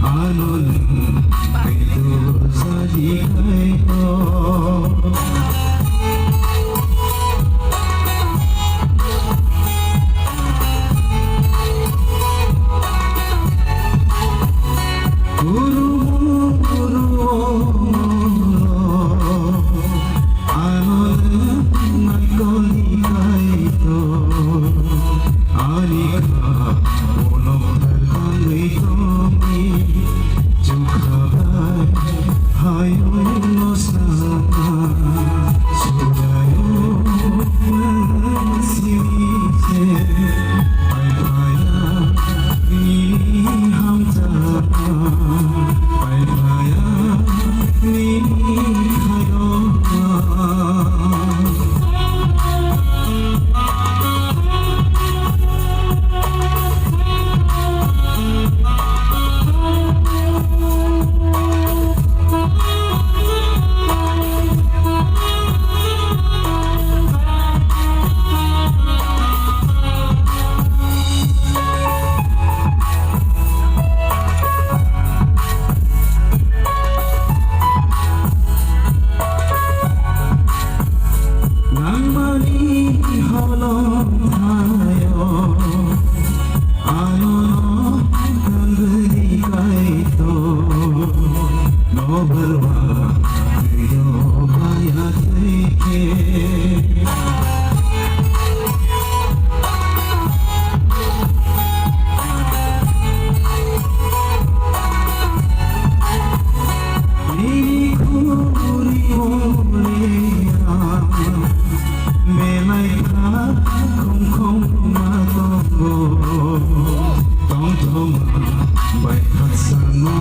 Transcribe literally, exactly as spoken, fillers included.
Ano nwng kaitor jadi kaitor. Guru, guru, ano nwng naikolni kaitor. Ani kha bolong tharkangwi tongni chukha bai hayungno saka. Sudayo nwng simi se pai phaya nini hamjakma, pai phaya nini khairokma. Langmani holong thaio, ano no kangni kaitor, no barwa twiyo baya twi khe. Nini khuri o leya, belai kha khum khum ma tongo, tong tong ma bai khaksa ma.